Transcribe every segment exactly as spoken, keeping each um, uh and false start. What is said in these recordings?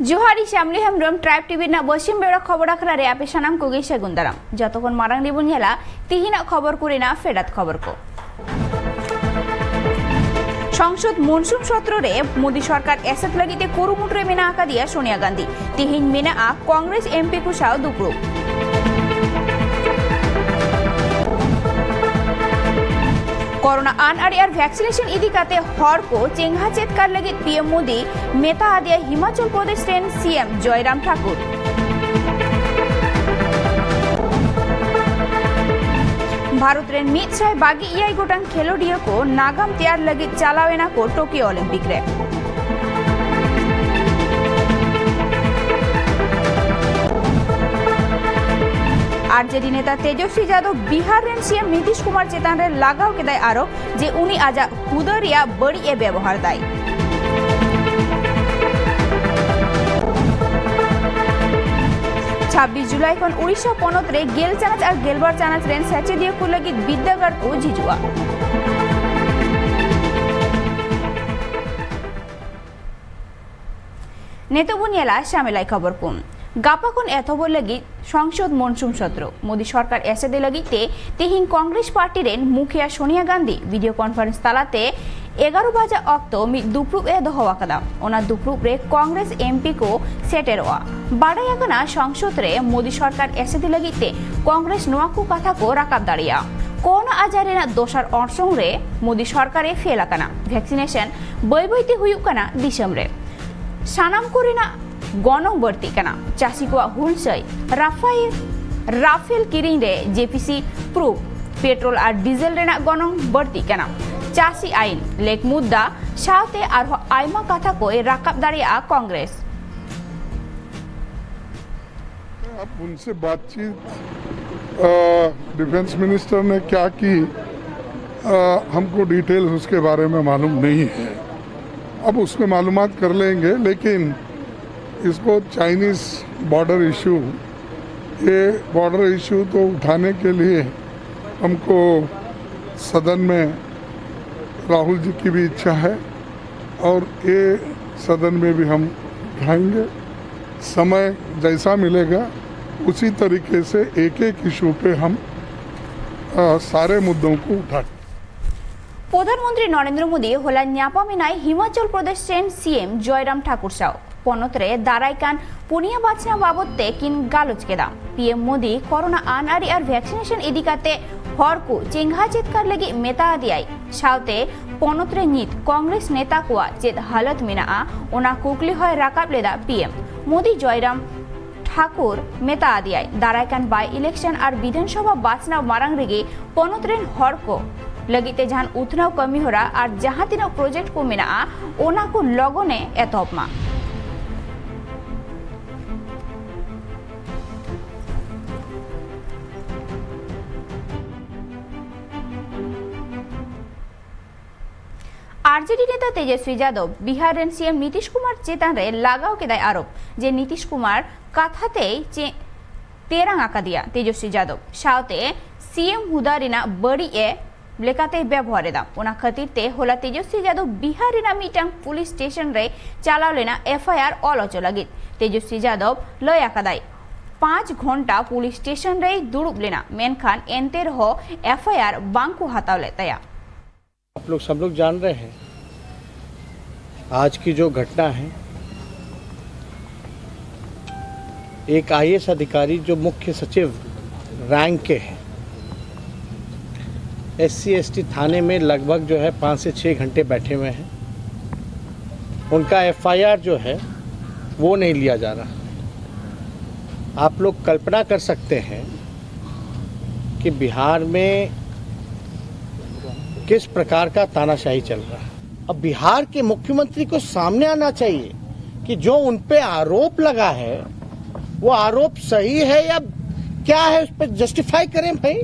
ᱡᱚᱦᱟᱨ, ᱤᱧ ᱥᱟᱢᱞᱤ Hembrom, tribe TV ᱨᱮᱱᱟᱜ ᱯᱚᱥᱪᱤᱢ ᱵᱮᱲᱟ ᱠᱷᱚᱵᱚᱨ ᱟᱠᱷᱲᱟ ᱨᱮ ᱟᱯᱮ ᱥᱟᱱᱟᱢ ᱠᱚᱜᱮ ᱥᱟᱹᱜᱩᱱ ᱫᱟᱨᱟᱢ᱾ ᱡᱚᱛᱚ ᱠᱷᱚᱱ ᱢᱟᱲᱟᱝ ᱨᱮᱵᱚᱱ ᱧᱮᱞᱟ ᱛᱤᱦᱤᱧᱟᱜ ᱠᱷᱚᱵᱚᱨ ᱠᱚ ᱨᱮᱱᱟᱜ ᱯᱷᱮᱰᱟᱛ ᱠᱷᱚᱵᱚᱨ ᱠᱚ᱾ ᱥᱚᱝᱥᱚᱫ ᱢᱚᱱᱥᱩᱱ ᱥᱚᱛᱨᱚ ᱨᱮ ᱢᱳᱫᱤ ᱥᱚᱨᱠᱟᱨ ᱮᱥᱮᱫ ᱞᱟᱹᱜᱤᱫ ᱛᱮ ᱠᱩᱨᱩᱢᱩᱴᱩ ᱨᱮ ᱢᱮᱱᱟᱜ ᱟᱠᱟᱫᱮᱭᱟ ᱥᱳᱱᱤᱭᱟ ᱜᱟᱱᱫᱷᱤ᱾ ᱛᱤᱦᱤᱧ ᱢᱮᱱᱟᱜᱼᱟ ᱠᱚᱝᱜᱨᱮᱥ ᱮᱢᱯᱤ ᱠᱚ ᱥᱟᱶ ᱫᱩᱯᱲᱩᱵ᱾ ᱠᱚᱨᱳᱱᱟ ᱟᱹᱱ ᱟᱹᱨᱤ ᱟᱨ ᱵᱷᱮᱠᱥᱤᱱᱮᱥᱚᱱ ᱤᱫᱤ ᱠᱟᱛᱮ ᱦᱚᱲ ᱠᱚ ᱪᱮᱸᱜᱷᱟ ᱪᱮᱫ ᱠᱟᱨ ᱞᱟᱹᱜᱤᱫ ᱯᱤ ᱮᱢ ᱢᱳᱫᱤ ᱢᱮᱛᱟ ᱟᱫᱮᱭᱟ ᱦᱤᱢᱟᱪᱚᱞ ᱯᱨᱚᱫᱮᱥ ᱨᱮᱱ ᱥᱤ ᱮᱢ ᱡᱚᱭᱨᱟᱢ ᱴᱷᱟᱠᱩᱨ᱾ ᱵᱷᱟᱨᱚᱛ ᱨᱮᱱ ᱢᱤᱫ ᱥᱟᱭ ᱵᱟᱜᱮ ᱮᱭᱟᱭ ᱜᱚᱴᱟᱝ ᱠᱷᱮᱞᱳᱰᱤᱭᱟᱹ ᱠᱚ ᱱᱟᱜᱟᱢ ᱛᱮᱭᱟᱨ ᱞᱟᱹᱜᱤᱫ ᱪᱟᱞᱟᱣ ᱮᱱᱟ ᱠᱚ ᱴᱳᱠᱤᱭᱳ ᱚᱞᱤᱢᱯᱤᱠ ᱨᱮ᱾ ᱟᱨ ᱡᱮ ᱰᱤ ᱱᱮᱛᱟ ᱛᱮᱡᱚᱥᱣᱤ ᱡᱟᱫᱚᱵ ᱵᱤᱦᱟᱨ ᱨᱮᱱ ᱥᱤ ᱮᱢ ᱱᱤᱛᱤᱥ ᱠᱩᱢᱟᱨ ᱪᱮᱛᱟᱱ ᱨᱮ ᱞᱟᱜᱟᱣ ᱠᱮᱫᱟᱭ ᱟᱨᱚᱯ ᱡᱮ ᱩᱱᱤ ᱟᱡᱟᱜ ᱦᱩᱫᱟᱹ ᱨᱮᱭᱟᱜ ᱵᱟᱹᱲᱤᱡ ᱮ ᱵᱮᱵᱚᱦᱟᱨ ᱫᱟᱭ᱾ ᱪᱷᱟᱵᱵᱤᱥ ᱡᱩᱞᱟᱭ ᱠᱷᱚᱱ ᱩᱲᱤᱥᱥᱟ ᱯᱚᱱᱚᱛ ᱨᱮ ᱜᱮᱞ ᱪᱟᱱᱟᱪ ᱟᱨ ᱜᱮᱞᱵᱟᱨ ᱪᱟᱱᱟᱪ ᱨᱮᱱ ᱥᱮᱪᱮᱫᱤᱭᱟᱹ ᱠᱚ ᱞᱟᱹᱜᱤᱫ ᱵᱤᱨᱫᱟᱹᱜᱟᱲ ᱠᱚ ᱡᱷᱤᱡᱩᱜᱼᱟ᱾ ᱱᱤᱛᱚᱜ ᱵᱚᱱ ᱧᱮᱞᱟ ᱥᱟᱢᱮᱞᱟᱭ ᱠᱷᱚᱵᱚᱨ ᱠᱚ᱾ ᱜᱟᱯᱟ ᱠᱷᱚᱱ ᱮᱛᱚᱦᱚᱵᱚᱜ ᱞᱟᱹᱜᱤᱫ ᱥᱚᱝᱥᱚᱫ ᱢᱚᱱᱥᱩᱱ ᱥᱚᱛᱨᱚ᱾ ᱢᱳᱫᱤ ᱥᱚᱨᱠᱟᱨ ᱮᱥᱮᱫᱮ ᱞᱟᱹᱜᱤᱫ ᱛᱮ ᱛᱮᱦᱮᱧ ᱠᱚᱝᱜᱨᱮᱥ ᱯᱟᱨᱴᱤ ᱨᱮᱱ ᱢᱩᱠᱷᱤᱭᱟ ᱥᱳᱱᱤᱭᱟ ᱜᱟᱱᱫᱷᱤ ᱵᱷᱤᱰᱤᱭᱳ ᱠᱚᱱᱯᱷᱟᱨᱮᱱᱥ ᱛᱟᱞᱟᱛᱮ ᱮᱜᱟᱨᱚ ᱵᱟᱡᱟ ᱚᱠᱛᱚ ᱢᱤᱫ ᱫᱩᱯᱲᱩᱵ ᱮ ᱫᱚᱦᱚ ᱟᱠᱟᱫᱟ᱾ ᱚᱱᱟ ᱫᱩᱯᱲᱩᱵ ᱨᱮ ᱠᱚᱝᱜᱨᱮᱥ ᱮᱢᱯᱤ ᱠᱚ ᱥᱮᱴᱮᱨᱚᱜᱼᱟ᱾ ᱵᱟᱰᱟᱭ ᱟᱠᱟᱱᱟ, ᱥᱚᱝᱥᱚᱫ ᱨᱮ ᱢᱳᱫᱤ ᱥᱚᱨᱠᱟᱨ ᱮᱥᱮᱫᱮ ᱞᱟᱹᱜᱤᱫ ᱛᱮ ᱠᱚᱝᱜᱨᱮᱥ ᱱᱚᱣᱟ ᱠᱚ ᱠᱟᱛᱷᱟ ᱠᱚ ᱨᱟᱠᱟᱵ ᱫᱟᱲᱮᱭᱟᱜᱼᱟ᱾ ᱠᱚᱨᱳᱱᱟ ᱟᱡᱟᱨ ᱨᱮᱱᱟᱜ ᱫᱚᱥᱟᱨ ᱚᱨᱥᱚᱝ ᱨᱮ ᱢᱳᱫᱤ ᱥᱚᱨᱠᱟᱨ ᱮ ᱯᱷᱮᱞ ᱟᱠᱟᱱᱟ᱾ ᱵᱷᱮᱠᱥᱤᱱᱮᱥᱚᱱ ᱵᱟᱹᱭ ᱵᱟᱹᱭ ᱛᱮ ᱦᱩᱭᱩᱜ ᱠᱟᱱᱟ ᱫᱤᱥᱚᱢ ᱨᱮ᱾ ᱥᱟᱱᱟᱢ ᱠᱚᱨᱮᱱᱟᱜ ᱜᱚᱱᱚᱝ ᱵᱟᱹᱲᱛᱤᱜ ᱠᱟᱱᱟ᱾ ᱪᱟᱹᱥᱤ ᱠᱚᱣᱟᱜ ᱦᱩᱞᱥᱟᱹᱭ ᱨᱟᱯᱷᱟᱭᱮᱞ, ᱨᱟᱯᱷᱮᱞ ᱠᱤᱨᱤᱧ ᱨᱮ ᱡᱮ ᱯᱤ ᱥᱤ ᱯᱨᱩᱯ, ᱯᱮᱴᱨᱳᱞ ᱟᱨ ᱰᱤᱡᱮᱞ ᱨᱮᱱᱟᱜ ᱜᱚᱱᱚᱝ ᱵᱟᱹᱲᱛᱤᱜ ᱠᱟᱱᱟ᱾ ᱪᱟᱹᱥᱤ ᱟᱭᱤᱱ, ᱞᱮᱠ ᱢᱩᱫᱽᱫᱟ ᱥᱟᱶᱛᱮ ᱟᱨᱦᱚᱸ ᱟᱭᱢᱟ ᱠᱟᱛᱷᱟ ᱠᱚᱭ ᱨᱟᱠᱟᱵ ᱫᱟᱲᱮᱭᱟᱜᱼᱟ ᱠᱚᱝᱜᱨᱮᱥ᱾ अब उनसे बातचीत, अ, डिफेंस मिनिस्टर ने क्या की, अ, हमको डिटेल्स उसके बारे में मालूम नहीं है। अब उसमें मालूमात कर लेंगे, लेकिन इसको चाइनीज बॉर्डर इशू, ये बॉर्डर इशू तो उठाने के लिए हमको सदन में राहुल जी की भी इच्छा है और ये सदन में भी हम उठाएंगे। समय जैसा मिलेगा, उसी तरीके से एक एक इशू पे हम अ, सारे मुद्दों को उठा ᱯᱨᱚᱫᱷᱟᱱ ᱢᱚᱱᱛᱨᱤ ᱱᱚᱨᱮᱱᱫᱨᱚ ᱢᱳᱫᱤ ᱦᱚᱞᱟ ᱧᱟᱯᱟᱢ ᱮᱱᱟᱭ ᱦᱤᱢᱟᱪᱚᱞ ᱯᱨᱚᱫᱮᱥ ᱨᱮᱱ ᱥᱤ ᱮᱢ ᱡᱚᱭᱨᱟᱢ ᱴᱷᱟᱠᱩᱨ ᱥᱟᱶ᱾ ᱯᱚᱱᱚᱛ ᱨᱮ ᱫᱟᱨᱟᱭ ᱠᱟᱱ ᱯᱩᱱᱭᱟ ᱵᱟᱪᱷᱱᱟᱣ ᱵᱟᱵᱚᱛ ᱛᱮ ᱠᱤᱱ ᱜᱟᱞᱚᱪ ᱠᱮᱫᱟ᱾ ᱯᱤ ᱮᱢ ᱢᱳᱫᱤ ᱠᱚᱨᱳᱱᱟ ᱟᱹᱱ ᱟᱹᱨᱤ ᱟᱨ ᱵᱷᱮᱠᱥᱤᱱᱮᱥᱚᱱ ᱤᱫᱤ ᱠᱟᱛᱮ ᱦᱚᱲ ᱠᱚ ᱪᱮᱸᱜᱷᱟ ᱪᱮᱛᱠᱟᱨ ᱞᱟᱹᱜᱤᱫ ᱢᱮᱛᱟ ᱟᱫᱮᱭᱟᱭ᱾ ᱥᱟᱶᱛᱮ ᱯᱚᱱᱚᱛ ᱨᱮ ᱱᱤᱛ ᱠᱚᱝᱜᱨᱮᱥ ᱱᱮᱛᱟ ᱠᱚᱣᱟᱜ ᱪᱮᱫ ᱦᱟᱞᱚᱛ ᱢᱮᱱᱟᱜᱼᱟ, ᱚᱱᱟ ᱠᱩᱠᱞᱤ ᱦᱚᱸᱭ ᱨᱟᱠᱟᱵ ᱞᱮᱫᱟ ᱯᱤ ᱮᱢ᱾ ᱢᱳᱫᱤ ᱡᱚᱭᱨᱟᱢ ᱴᱷᱟᱠᱩᱨ ᱢᱮᱛᱟ ᱟᱫᱮᱭᱟᱭ, ᱫᱟᱨᱟᱭ ᱠᱟᱱ ᱵᱟᱭ ᱤᱞᱮᱠᱥᱚᱱ ᱟᱨ ᱵᱤᱫᱷᱟᱱ ᱥᱚᱵᱷᱟ ᱵᱟᱪᱷᱱᱟᱣ ᱢᱟᱲᱟᱝ ᱨᱮᱜᱮ ᱯᱚᱱᱚᱛ ᱨᱮᱱ ᱦᱚᱲ ᱠᱚ ᱞᱟᱹᱜᱤᱫ ᱛᱮ ᱡᱟᱦᱟᱱ ᱩᱛᱱᱟᱹᱣ ᱠᱟᱹᱢᱤ ᱦᱚᱨᱟ ᱟᱨ ᱡᱟᱦᱟᱸ ᱛᱤᱱᱟᱹᱜ ᱯᱨᱚᱡᱮᱠᱴ ᱠᱚ ᱢᱮᱱᱟᱜᱼᱟ, ᱚᱱᱟ ᱠᱚ ᱞᱚᱜᱚᱱᱮ ᱮᱛᱚᱦᱚᱵ ᱢᱟ᱾ ᱟᱨ ᱡᱮ ᱰᱤ ᱱᱮᱛᱟ ᱛᱮᱡᱚᱥᱣᱤ ᱡᱟᱫᱚᱵ ᱵᱤᱦᱟᱨ ᱨᱮᱱ ᱥᱤ ᱮᱢ ᱱᱤᱛᱤᱥ ᱠᱩᱢᱟᱨ ᱪᱮᱛᱟᱱ ᱨᱮ ᱞᱟᱜᱟᱣ ᱠᱮᱫᱟᱭ ᱟᱨᱳᱯ ᱡᱮ ᱱᱤᱛᱤᱥ ᱠᱩᱢᱟᱨ ᱠᱟᱛᱷᱟ ᱛᱮᱭ ᱪᱮ-, ᱛᱮᱨᱟᱝ ᱟᱠᱟᱫᱮᱭᱟ ᱛᱮᱡᱚᱥᱣᱤ ᱡᱟᱫᱚᱵ ᱥᱟᱶᱛᱮ ᱥᱤ ᱮᱢ ᱦᱩᱫᱟ ᱨᱮᱱᱟᱜ ᱵᱟᱹᱲᱤᱡ ᱮ ᱞᱮᱠᱟᱛᱮᱭ ᱵᱮᱵᱚᱦᱟᱨ ᱮᱫᱟ᱾ ᱚᱱᱟ ᱠᱷᱟᱹᱛᱤᱨ ᱛᱮ ᱦᱚᱞᱟ ᱛᱮᱡᱚᱥᱣᱤ ᱡᱟᱫᱚᱵ ᱵᱤᱦᱟᱨ ᱨᱮᱱᱟᱜ ᱢᱤᱫᱴᱟᱝ ᱯᱩᱞᱤᱥ ᱥᱴᱮᱥᱚᱱ ᱨᱮ ᱪᱟᱞᱟᱣ ᱞᱮᱱᱟ ᱮᱯᱷ ᱟᱭ ᱟᱨ ᱚᱞ ᱦᱚᱪᱚ ᱞᱟᱹᱜᱤᱫ᱾ ᱛᱮᱡᱚᱥᱣᱤ ᱡᱟᱫᱚᱵ ᱞᱟᱹᱭ ᱟᱠᱟᱫᱟᱭ, ᱯᱟᱸᱪ ᱜᱷᱚᱱᱴᱟ ᱯᱩᱞᱤᱥ ᱥᱴᱮᱥᱚᱱ ᱨᱮᱭ ᱫᱩᱲᱩᱵ ᱞᱮᱱᱟ, ᱢᱮᱱᱠᱷᱟᱱ ᱮᱱᱛᱮ ᱨᱮᱦᱚᱸ ᱮᱯᱷ ᱟᱭ ᱟᱨ ᱵᱟᱝ ᱠᱚ ᱦᱟᱛᱟᱣ ᱞᱮᱫ ᱛᱟᱭᱟ᱾ आप लोग सब लोग जान रहे हैं आज की जो घटना है, एक आई ए एस अधिकारी जो मुख्य सचिव रैंक के हैं, एस सी एस टी थाने में लगभग जो है पाँच से छः घंटे बैठे हुए हैं। उनका एफ आई आर जो है वो नहीं लिया जा रहा। आप लोग कल्पना कर सकते हैं कि बिहार में किस प्रकार का तानाशाही चल रहा है। अब बिहार के मुख्यमंत्री को सामने आना चाहिए कि जो उन पे आरोप लगा है वो आरोप सही है या क्या है, उस पर जस्टिफाई करें भाई।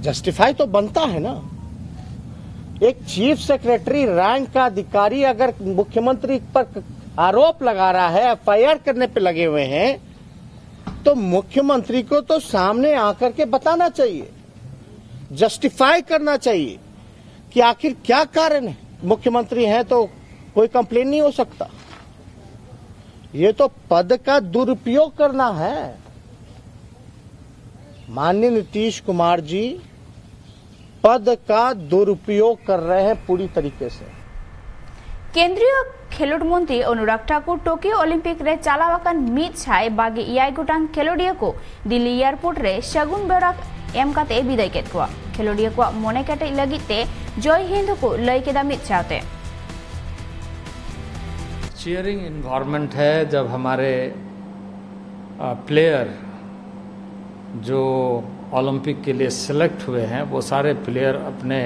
जस्टिफाई तो बनता है ना। एक चीफ सेक्रेटरी रैंक का अधिकारी अगर मुख्यमंत्री पर आरोप लगा रहा है, एफ आई आर करने पे लगे हुए हैं, तो मुख्यमंत्री को तो सामने आकर के बताना चाहिए, जस्टिफाई करना चाहिए कि आखिर क्या कारण है। मुख्यमंत्री हैं तो कोई कंप्लेन नहीं हो सकता। ये तो पद का दुरुपयोग करना है। माननीय नीतीश कुमार जी पद का दुरुपयोग कर रहे हैं पूरी तरीके से। ᱠᱮᱱᱫᱨᱤᱭᱚ ᱠᱷᱮᱞᱳᱰ ᱢᱚᱱᱛᱨᱤ ᱚᱱᱩᱨᱟᱜᱽ ᱴᱷᱟᱠᱩᱨ ᱴᱳᱠᱤᱭᱳ ᱚᱞᱤᱢᱯᱤᱠ ᱨᱮ ᱪᱟᱞᱟᱣ ᱟᱠᱟᱱ ᱢᱤᱫ ᱥᱟᱭ ᱵᱟᱜᱮ ᱮᱭᱟᱭ ᱜᱚᱴᱟᱝ ᱠᱷᱮᱞᱳᱰᱤᱭᱟᱹ ᱠᱚ ᱫᱤᱞᱞᱤ ᱮᱭᱟᱨᱯᱳᱨᱴ ᱨᱮ ᱥᱟᱹᱜᱩᱱ ᱵᱮᱣᱨᱟ ᱮᱢ ᱠᱟᱛᱮ ᱵᱤᱫᱟᱹᱭ ᱠᱮᱫ ᱠᱚᱣᱟ᱾ ᱠᱷᱮᱞᱳᱰᱤᱭᱟᱹ ᱠᱚᱣᱟᱜ ᱢᱚᱱᱮ ᱠᱮᱴᱮᱡ ᱞᱟᱹᱜᱤᱫ ᱛᱮ ᱡᱚᱭ ᱦᱤᱱᱫ ᱦᱚᱸᱠᱚ ᱞᱟᱹᱭ ᱠᱮᱫᱟ ᱢᱤᱫ ᱥᱟᱶᱛᱮ᱾ चीयरिंग इन्वायरमेंट है जब हमारे प्लेयर जो ओलंपिक के लिए सिलेक्ट हुए हैं, वो सारे प्लेयर अपने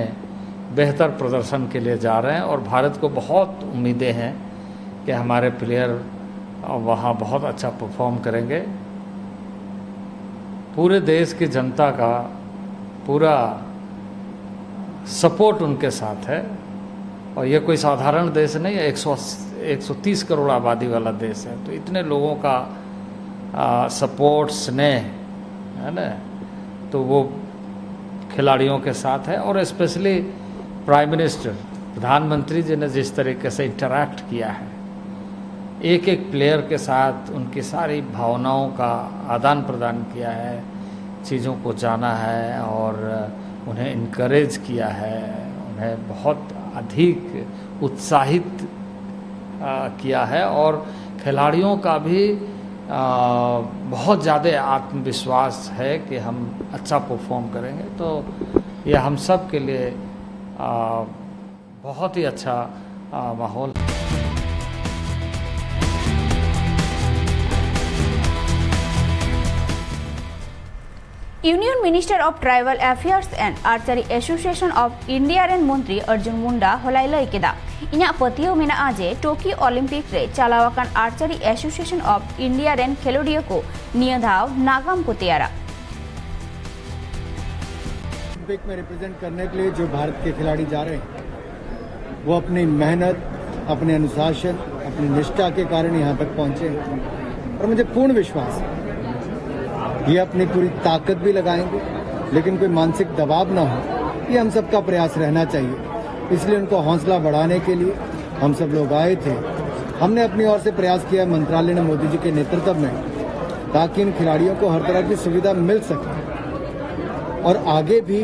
बेहतर प्रदर्शन के लिए जा रहे हैं और भारत को बहुत उम्मीदें हैं कि हमारे प्लेयर वहाँ बहुत अच्छा परफॉर्म करेंगे। पूरे देश की जनता का पूरा सपोर्ट उनके साथ है। और ये कोई साधारण देश नहीं है, एक सौ, एक सौ तीस करोड़ आबादी वाला देश है, तो इतने लोगों का सपोर्ट, स्नेह, है ना, तो वो खिलाड़ियों के साथ है। और स्पेशली प्राइम मिनिस्टर, प्रधानमंत्री जी ने जिस तरीके से इंटरैक्ट किया है एक एक प्लेयर के साथ, उनकी सारी भावनाओं का आदान प्रदान किया है, चीज़ों को जाना है और उन्हें इनकरेज किया है, उन्हें बहुत अधिक उत्साहित किया है और खिलाड़ियों का भी बहुत ज़्यादा आत्मविश्वास है कि हम अच्छा परफॉर्म करेंगे। तो यह हम सब के लिए बहुत ही अच्छा माहौल है। Union Minister of Tribal Affairs and Archery Association of India ᱨᱮᱱ ᱢᱚᱱᱛᱨᱤ ᱚᱨᱡᱩᱱ ᱢᱩᱱᱰᱟ ᱦᱚᱞᱟᱭ ᱞᱟᱹᱭ ᱠᱮᱫᱟ, ᱤᱧᱟᱹᱜ ᱯᱟᱹᱛᱭᱟᱹᱣ ᱢᱮᱱᱟᱜᱼᱟ ᱡᱮ ᱴᱳᱠᱤᱭᱳ ᱚᱞᱤᱢᱯᱤᱠ ᱨᱮ ᱪᱟᱞᱟᱣ ᱟᱠᱟᱱ ᱟᱨᱪᱟᱨᱤ ᱮᱥᱳᱥᱤᱭᱮᱥᱚᱱ ᱚᱯᱷ ᱤᱱᱰᱤᱭᱟ ᱨᱮᱱ ᱠᱷᱮᱞᱳᱰᱤᱭᱟᱹ ᱠᱚ ᱱᱤᱭᱟᱹ ᱫᱷᱟᱣ ᱱᱟᱜᱟᱢ ᱠᱚ ᱛᱮᱭᱟᱨᱟ᱾ ओलंपिक में रिप्रेजेंट करने के लिए जो भारत के खिलाड़ी जा रहे हैं, वो अपनी मेहनत, अपने अनुशासन, अपनी निष्ठा के कारण यहाँ तक पहुँचे हैं और मुझे पूर्ण विश्वास है ये अपनी पूरी ताकत भी लगाएंगे, लेकिन कोई मानसिक दबाव ना हो, ये हम सबका प्रयास रहना चाहिए। इसलिए उनको हौसला बढ़ाने के लिए हम सब लोग आए थे, हमने अपनी ओर से प्रयास किया, मंत्रालय ने मोदी जी के नेतृत्व में, ताकि इन खिलाड़ियों को हर तरह की सुविधा मिल सके और आगे भी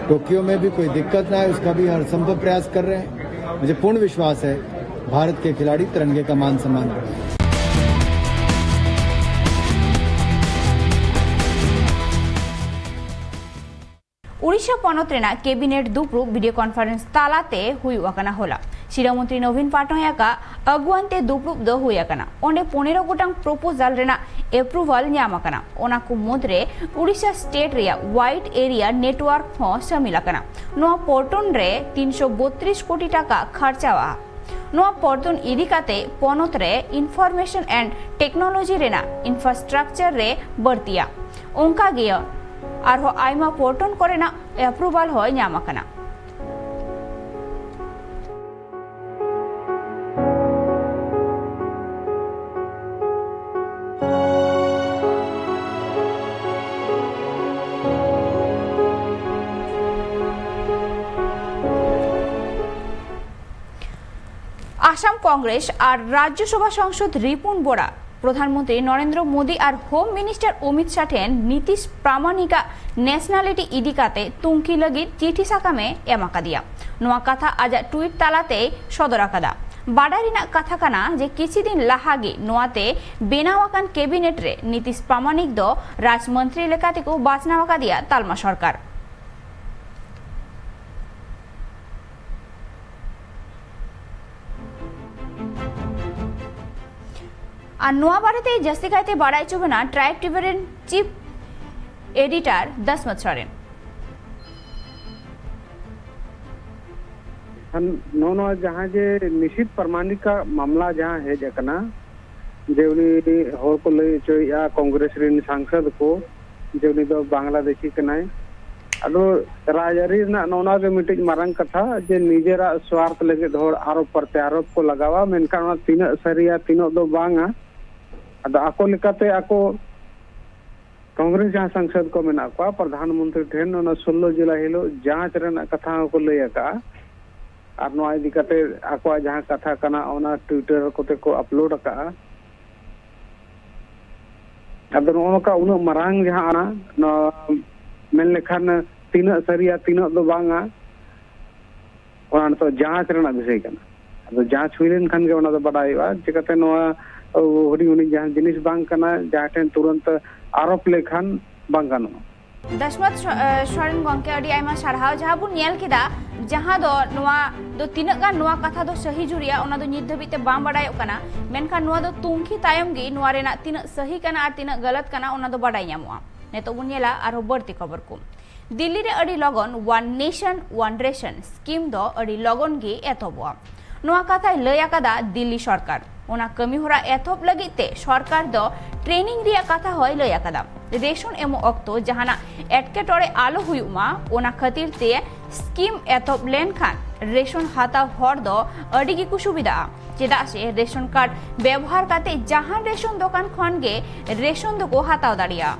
टोक्यो में भी कोई दिक्कत ना आए, उसका भी हर संभव प्रयास कर रहे हैं। मुझे पूर्ण विश्वास है, भारत के खिलाड़ी तिरंगे का मान सम्मान करेंगे। ᱳᱰᱤᱥᱟ ᱯᱚᱱᱚᱛ ᱨᱮᱱᱟᱜ ᱠᱮᱵᱤᱱᱮᱴ ᱫᱩᱯᱲᱩᱵ ᱵᱷᱤᱰᱤᱭᱳ ᱠᱚᱱᱯᱷᱟᱨᱮᱱᱥ ᱛᱟᱞᱟᱛᱮ ᱦᱩᱭᱩᱜ ᱟᱠᱟᱱᱟ ᱦᱚᱞᱟ᱾ ᱥᱤᱨᱟᱹ ᱢᱚᱱᱛᱨᱤ ᱱᱚᱵᱤᱱ ᱯᱟᱴᱱᱚᱭᱟᱜ ᱟᱜᱩᱣᱟᱱ ᱛᱮ ᱫᱩᱯᱲᱩᱵ ᱫᱚ ᱦᱩᱭ ᱟᱠᱟᱱᱟ᱾ ᱚᱸᱰᱮ ᱯᱚᱱᱮᱨᱚ ᱜᱚᱴᱟᱝ ᱯᱨᱚᱯᱳᱡᱟᱞ ᱨᱮᱱᱟᱜ ᱮᱯᱨᱩᱵᱷᱟᱞ ᱧᱟᱢ ᱟᱠᱟᱱᱟ᱾ ᱚᱱᱟ ᱠᱚ ᱢᱩᱫᱽᱨᱮ ᱳᱰᱤᱥᱟ ᱥᱴᱮᱴ ᱨᱮᱭᱟᱜ ᱣᱟᱭᱤᱰ ᱮᱨᱤᱭᱟ ᱱᱮᱴᱣᱟᱨᱠ ᱦᱚᱸ ᱥᱟᱹᱢᱤᱞ ᱟᱠᱟᱱᱟ᱾ ᱱᱚᱣᱟ ᱯᱚᱨᱴᱚᱱ ᱨᱮ ᱛᱤᱱᱥᱚ ᱵᱚᱛᱨᱤᱥ ᱠᱳᱴᱤ ᱴᱟᱠᱟ ᱠᱷᱟᱨᱪᱟᱣᱟ᱾ ᱱᱚᱣᱟ ᱯᱚᱨᱛᱚᱱ ᱤᱫᱤ ᱠᱟᱛᱮ ᱯᱚᱱᱚᱛ ᱨᱮ ᱤᱱᱯᱷᱚᱨᱢᱮᱥᱚᱱ ᱮᱱᱰ ᱴᱮᱠᱱᱳᱞᱚᱡᱤ ᱨᱮᱱᱟᱜ ᱤᱱᱯᱷᱨᱟᱥᱴᱨᱟᱠᱪᱟᱨ ᱨᱮ ᱵᱟᱹᱲᱛᱤᱭᱟ᱾ ᱚᱱᱠᱟ ᱜᱮ ᱟᱨᱦᱚᱸ ᱟᱭᱢᱟ ᱯᱚᱨᱛᱚᱱ ᱠᱚᱨᱮᱱᱟᱜ ᱮᱯᱨᱩᱵᱷᱟᱞ ᱦᱚᱸ ᱧᱟᱢ ᱟᱠᱟᱱᱟ᱾ ᱟᱥᱟᱢ ᱠᱚᱝᱜᱨᱮᱥ ᱟᱨ ᱨᱟᱡᱽᱡᱚᱥᱚᱵᱷᱟ ᱥᱚᱝᱥᱚᱫ ᱨᱤᱯᱩᱱ ᱵᱚᱨᱟ ᱯᱨᱚᱫᱷᱟᱱ ᱢᱚᱱᱛᱨᱤ ᱱᱚᱨᱮᱱᱫᱨᱚ ᱢᱳᱫᱤ ᱟᱨ ᱦᱳᱢ ᱢᱤᱱᱤᱥᱴᱟᱨ ᱚᱢᱤᱛ ᱥᱟᱦ ᱴᱷᱮᱱ ᱱᱤᱛᱤᱥ ᱯᱨᱟᱢᱟᱱᱤᱠᱟᱜ ᱱᱮᱥᱱᱟᱞᱤᱴᱤ ᱤᱫᱤ ᱠᱟᱛᱮ ᱛᱩᱝᱠᱷᱤ ᱞᱟᱹᱜᱤᱫ ᱪᱤᱴᱷᱤ ᱥᱟᱠᱟᱢᱮ ᱮᱢ ᱟᱠᱟᱫᱮᱭᱟ᱾ ᱱᱚᱣᱟ ᱠᱟᱛᱷᱟ ᱟᱡᱟᱜ ᱴᱩᱭᱤᱴ ᱛᱟᱞᱟᱛᱮᱭ ᱥᱚᱫᱚᱨ ᱟᱠᱟᱫᱟ᱾ ᱵᱟᱰᱟᱭ ᱨᱮᱱᱟᱜ ᱠᱟᱛᱷᱟ ᱠᱟᱱᱟ ᱡᱮ ᱠᱤᱪᱷᱤ ᱫᱤᱱ ᱞᱟᱦᱟ ᱜᱮ ᱱᱚᱣᱟᱛᱮ ᱵᱮᱱᱟᱣ ᱟᱠᱟᱱ ᱠᱮᱵᱤᱱᱮᱴ ᱨᱮ ᱱᱤᱛᱤᱥ ᱯᱨᱟᱢᱟᱱᱤᱠ ᱫᱚ ᱨᱟᱡᱽ ᱢᱚᱱᱛᱨᱤ ᱞᱮᱠᱟᱛᱮᱠᱚ ᱵᱟᱪᱷᱱᱟᱣ ᱟᱠᱟᱫᱮᱭᱟ ᱛᱟᱞᱢᱟ ᱥᱚᱨᱠᱟᱨ᱾ ᱟᱨ ᱱᱚᱣᱟ ᱵᱟᱨᱮᱛᱮ ᱡᱟᱹᱥᱛᱤ ᱠᱟᱭᱛᱮ ᱵᱟᱲᱟᱭ ᱦᱚᱪᱚ ᱵᱚᱱᱟ ᱴᱨᱟᱭᱤᱵᱽ ᱴᱤᱵᱷᱤ ᱨᱮᱱ ᱪᱤᱯ ᱮᱰᱤᱴᱟᱨ ᱫᱟᱥᱢᱚᱛ ᱥᱚᱨᱮᱱ᱾ ᱠᱷᱟᱱ ᱱᱚᱜᱼᱚ ᱱᱚᱣᱟ ᱡᱟᱦᱟᱸ ᱡᱮ ᱱᱤᱥᱤᱛ ᱯᱨᱟᱢᱟᱱᱤᱠᱟᱜ ᱢᱟᱢᱞᱟ ᱡᱟᱦᱟᱸ ᱦᱮᱡ ᱟᱠᱟᱱᱟ, ᱡᱮ ᱩᱱᱤ ᱦᱚᱲ ᱠᱚ ᱞᱟᱹᱭ ᱦᱚᱪᱚᱭᱮᱫᱼᱟ ᱠᱚᱝᱜᱨᱮᱥ ᱨᱮᱱ ᱥᱟᱝᱥᱚᱫ ᱠᱚ ᱡᱮ ᱩᱱᱤ ᱫᱚ ᱵᱟᱝᱞᱟᱫᱮᱥᱤ ᱠᱟᱱᱟᱭ᱾ ᱟᱫᱚ ᱨᱟᱡᱽᱟᱹᱨᱤ ᱨᱮᱱᱟᱜ ᱱᱚᱜᱼᱚ ᱱᱚᱣᱟ ᱜᱮ ᱢᱤᱫᱴᱤᱡ ᱢᱟᱨᱟᱝ ᱠᱟᱛᱷᱟ ᱡᱮ ᱱᱤᱡᱮᱨᱟᱜ ᱥᱣᱟᱨᱛᱷ ᱞᱟᱹᱜᱤᱫ ᱦᱚᱲ ᱟᱨᱚ ᱯᱨᱚᱛᱭᱟᱨᱳᱯ ᱠᱚ ᱞᱟᱜᱟᱣᱟ, ᱢᱮᱱᱠᱷᱟᱱ ᱚᱱᱟ ᱛᱤᱱᱟᱹᱜ ᱥᱟᱹᱨᱤᱭᱟ ᱛᱤᱱᱟᱹᱜ ᱫᱚ ᱵᱟᱝᱟ᱾ ᱟᱫᱚ ᱟᱠᱚ ᱞᱮᱠᱟᱛᱮ ᱟᱠᱚ ᱠᱚᱝᱜᱨᱮᱥ ᱡᱟᱦᱟᱸ ᱥᱟᱝᱥᱚᱫ ᱠᱚ ᱢᱮᱱᱟᱜ ᱠᱚᱣᱟ ᱯᱨᱚᱫᱷᱟᱱ ᱢᱚᱱᱛᱨᱤ ᱴᱷᱮᱱ ᱚᱱᱟ ᱥᱳᱞᱞᱳ ᱡᱩᱞᱟᱭ ᱦᱤᱞᱳᱜ ᱡᱟᱸᱪ ᱨᱮᱱᱟᱜ ᱠᱟᱛᱷᱟ ᱦᱚᱸᱠᱚ ᱞᱟᱹᱭ ᱟᱠᱟᱫᱼᱟ᱾ ᱟᱨ ᱱᱚᱣᱟ ᱤᱫᱤ ᱠᱟᱛᱮ ᱟᱠᱚᱣᱟᱜ ᱡᱟᱦᱟᱸ ᱠᱟᱛᱷᱟ ᱠᱟᱱᱟ, ᱚᱱᱟ Twitter ᱠᱚᱛᱮ ᱠᱚ ᱟᱯᱞᱳᱰ ᱟᱠᱟᱫᱼᱟ᱾ ᱟᱫᱚ ᱱᱚᱜᱼᱚ ᱱᱚᱝᱠᱟ ᱩᱱᱟᱹᱜ ᱢᱟᱨᱟᱝ ᱡᱟᱦᱟᱸ ᱟᱱᱟ, ᱱᱚᱣᱟ ᱢᱮᱱ ᱞᱮᱠᱷᱟᱱ ᱛᱤᱱᱟᱹᱜ ᱥᱟᱹᱨᱤᱭᱟ, ᱛᱤᱱᱟᱹᱜ ᱫᱚ ᱵᱟᱝᱟ, ᱚᱱᱟ ᱱᱤᱛᱚᱜ ᱡᱟᱸᱪ ᱨᱮᱱᱟᱜ ᱵᱤᱥᱚᱭ ᱠᱟᱱᱟ᱾ ᱟᱫᱚ ᱡᱟᱸᱪ ᱦᱩᱭ ᱞᱮᱱᱠᱷᱟᱱ ᱜᱮ ᱚᱱᱟ ᱫᱚ ᱵᱟᱰᱟᱭᱚᱜᱼᱟ᱾ ᱪᱤᱠᱟᱹᱛᱮ ᱱᱚᱣᱟ ᱦᱩᱰᱤᱧ ᱦᱩᱰᱤᱧ ᱡᱟᱦᱟᱸ ᱡᱤᱱᱤᱥ ᱵᱟᱝ ᱠᱟᱱᱟ, ᱡᱟᱦᱟᱸ ᱴᱷᱮᱱ ᱛᱩᱨᱟᱹᱱᱛ ᱟᱨᱳᱯ ᱞᱮᱠᱷᱟᱱ ᱵᱟᱝ ᱜᱟᱱᱚᱜᱼᱟ᱾ ᱫᱚᱥᱢᱚᱛ ᱥᱚ-, ᱮ, ᱥᱚᱨᱮᱱ ᱜᱚᱢᱠᱮ, ᱟᱹᱰᱤ ᱟᱭᱢᱟ ᱥᱟᱨᱦᱟᱣ᱾ ᱡᱟᱦᱟᱸ ᱵᱚᱱ ᱧᱮᱞ ᱠᱮᱫᱟ, ᱡᱟᱦᱟᱸ ᱫᱚ ᱱᱚᱣᱟ ᱫᱚ ᱛᱤᱱᱟᱹᱜ ᱜᱟᱱ ᱱᱚᱣᱟ ᱠᱟᱛᱷᱟ ᱫᱚ ᱥᱟᱹᱦᱤ ᱡᱩᱨᱤᱭᱟ, ᱚᱱᱟ ᱫᱚ ᱱᱤᱛ ᱫᱷᱟᱹᱵᱤᱡ ᱛᱮ ᱵᱟᱝ ᱵᱟᱰᱟᱭᱚᱜ ᱠᱟᱱᱟ᱾ ᱢᱮᱱᱠᱷᱟᱱ ᱱᱚᱣᱟ ᱫᱚ ᱛᱩᱝᱠᱷᱤ ᱛᱟᱭᱚᱢ ᱜᱮ ᱱᱚᱣᱟ ᱨᱮᱱᱟᱜ ᱛᱤᱱᱟᱹᱜ ᱥᱟᱹᱦᱤ ᱠᱟᱱᱟ ᱟᱨ ᱛᱤᱱᱟᱹᱜ ᱜᱟᱞᱟᱛ ᱠᱟᱱᱟ, ᱚᱱᱟ ᱫᱚ ᱵᱟᱰᱟᱭ ᱧᱟᱢᱚᱜᱼᱟ᱾ ᱱᱤᱛᱚᱜ ᱵᱚᱱ ᱧᱮᱞᱟ ᱟᱨᱦᱚᱸ ᱵᱟᱹᱲᱛᱤ ᱠᱷᱚᱵᱚᱨ ᱠᱚ᱾ ᱫᱤᱞᱞᱤ ᱨᱮ ᱟᱹᱰᱤ ᱞᱚᱜᱚᱱ One Nation One Ration scheme ᱫᱚ ᱟᱹᱰᱤ ᱞᱚᱜᱚᱱ ᱜᱮ ᱮᱛᱚᱦᱚᱵᱚᱜᱼᱟ᱾ ᱱᱚᱣᱟ ᱠᱟᱛᱷᱟᱭ ᱞᱟᱹᱭ ᱟᱠᱟᱫᱟ ᱫᱤᱞᱞᱤ ᱥᱚᱨᱠᱟᱨ᱾ ᱚᱱᱟ ᱠᱟᱹᱢᱤ ᱦᱚᱨᱟ ᱮᱛᱚᱦᱚᱵ ᱞᱟᱹᱜᱤᱫ ᱛᱮ ᱥᱚᱨᱠᱟᱨ ᱫᱚ ᱴᱨᱮᱱᱤᱝ ᱨᱮᱭᱟᱜ ᱠᱟᱛᱷᱟ ᱦᱚᱸᱭ ᱞᱟᱹᱭ ᱟᱠᱟᱫᱟ᱾ ᱨᱮᱥᱚᱱ ᱮᱢᱚᱜ ᱚᱠᱛᱚ ᱡᱟᱦᱟᱱᱟᱜ ᱮᱴᱠᱮᱴᱚᱬᱮ ᱟᱞᱚ ᱦᱩᱭᱩᱜ ᱢᱟ, ᱚᱱᱟ ᱠᱷᱟᱹᱛᱤᱨ ᱛᱮ ᱥᱠᱤᱢ ᱮᱛᱚᱦᱚᱵ ᱞᱮᱱᱠᱷᱟᱱ ᱨᱮᱥᱚᱱ ᱦᱟᱛᱟᱣ ᱦᱚᱲ ᱫᱚ ᱟᱹᱰᱤ ᱜᱮᱠᱚ ᱥᱩᱵᱤᱫᱷᱟᱜᱼᱟ, ᱪᱮᱫᱟᱜ ᱥᱮ ᱨᱮᱥᱚᱱ ᱠᱟᱨᱰ ᱵᱮᱵᱚᱦᱟᱨ ᱠᱟᱛᱮ ᱡᱟᱦᱟᱱ ᱨᱮᱥᱚᱱ ᱫᱚᱠᱟᱱ ᱠᱷᱚᱱ ᱜᱮ ᱨᱮᱥᱚᱱ ᱫᱚᱠᱚ ᱦᱟᱛᱟᱣ ᱫᱟᱲᱮᱭᱟᱜᱼᱟ᱾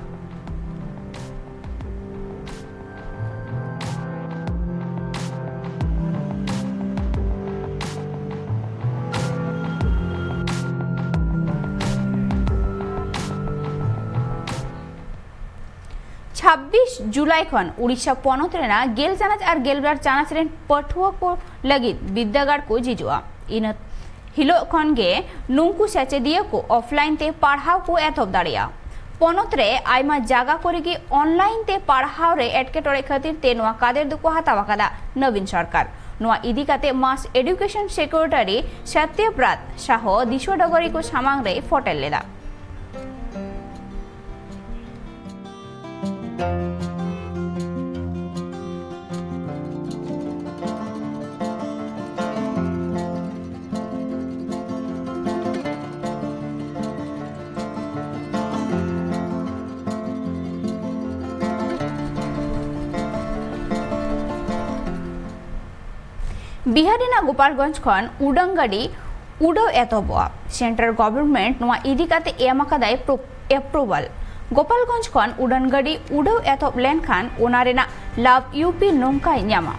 ᱪᱷᱟᱵᱵᱤᱥ ᱡᱩᱞᱟᱭ ᱠᱷᱚᱱ ᱩᱲᱤᱥᱥᱟ ᱯᱚᱱᱚᱛ ᱨᱮᱱᱟᱜ ᱜᱮᱞ ᱪᱟᱱᱟᱪ ᱟᱨ ᱜᱮᱞᱵᱟᱨ ᱪᱟᱱᱟᱪ ᱨᱮᱱ ᱯᱟᱹᱴᱷᱩᱣᱟᱹ ᱠᱚ ᱞᱟᱹᱜᱤᱫ ᱵᱤᱨᱫᱟᱹᱜᱟᱲ ᱠᱚ ᱡᱷᱤᱡᱚᱜᱼᱟ᱾ ᱤᱱᱟᱹ ᱦᱤᱞᱳᱜ ᱠᱷᱚᱱ ᱜᱮ ᱱᱩᱝᱠᱩ ᱥᱮᱪᱮᱫᱤᱭᱟᱹ ᱠᱚ ᱚᱯᱷᱞᱟᱭᱤᱱ ᱛᱮ ᱯᱟᱲᱦᱟᱣ ᱠᱚ ᱮᱛᱚᱦᱚᱵ ᱫᱟᱲᱮᱭᱟᱜᱼᱟ᱾ ᱯᱚᱱᱚᱛ ᱨᱮ ᱟᱭᱢᱟ ᱡᱟᱭᱜᱟ ᱠᱚᱨᱮ ᱜᱮ ᱚᱱᱞᱟᱭᱤᱱ ᱛᱮ ᱯᱟᱲᱦᱟᱣ ᱨᱮ ᱮᱴᱠᱮᱴᱚᱬᱮ ᱠᱷᱟᱹᱛᱤᱨ ᱛᱮ ᱱᱚᱣᱟ ᱠᱟᱫᱮᱨ ᱫᱚᱠᱚ ᱦᱟᱛᱟᱣ ᱟᱠᱟᱫᱟ ᱱᱚᱵᱤᱱ ᱥᱚᱨᱠᱟᱨ᱾ ᱱᱚᱣᱟ ᱤᱫᱤ ᱠᱟᱛᱮ ᱢᱟᱥ ᱮᱰᱩᱠᱮᱥᱚᱱ ᱥᱮᱠᱨᱮᱴᱟᱨᱤ ᱥᱚᱛᱭᱚᱵᱨᱟᱛ ᱥᱟᱦᱚ ᱫᱤᱥᱩᱣᱟᱹ ᱰᱚᱜᱚᱨᱤ ᱠᱚ ᱥᱟᱢᱟᱝ ᱨᱮᱭ ᱯᱷᱚᱴᱮᱞ ᱞᱮᱫᱟ᱾ ᱵᱤᱦᱟᱨ ᱨᱮᱱᱟᱜ ᱜᱳᱯᱟᱞᱜᱚᱸᱡᱽ ᱠᱷᱚᱱ ᱩᱰᱟᱹᱱ ᱜᱟᱹᱰᱤ ᱩᱰᱟᱹᱣ ᱮᱛᱚᱦᱚᱵᱚᱜᱼᱟ᱾ ᱥᱮᱱᱴᱨᱟᱞ ᱜᱚᱵᱷᱚᱨᱱᱢᱮᱱᱴ ᱱᱚᱣᱟ ᱤᱫᱤ ᱠᱟᱛᱮ ᱮᱢ ᱟᱠᱟᱫᱟᱭ ᱯᱨᱚ-, ᱮᱯᱨᱩᱵᱷᱟᱞ᱾ ᱜᱳᱯᱟᱞᱜᱚᱸᱡᱽ ᱠᱷᱚᱱ ᱩᱰᱟᱹᱱ ᱜᱟᱹᱰᱤ ᱩᱰᱟᱹᱣ ᱮᱛᱚᱦᱚᱵ ᱞᱮᱱᱠᱷᱟᱱ ᱚᱱᱟ ᱨᱮᱱᱟᱜ ᱞᱟᱵᱷ ᱤᱭᱩ ᱯᱤ ᱱᱚᱝᱠᱟᱭ ᱧᱟᱢᱟ᱾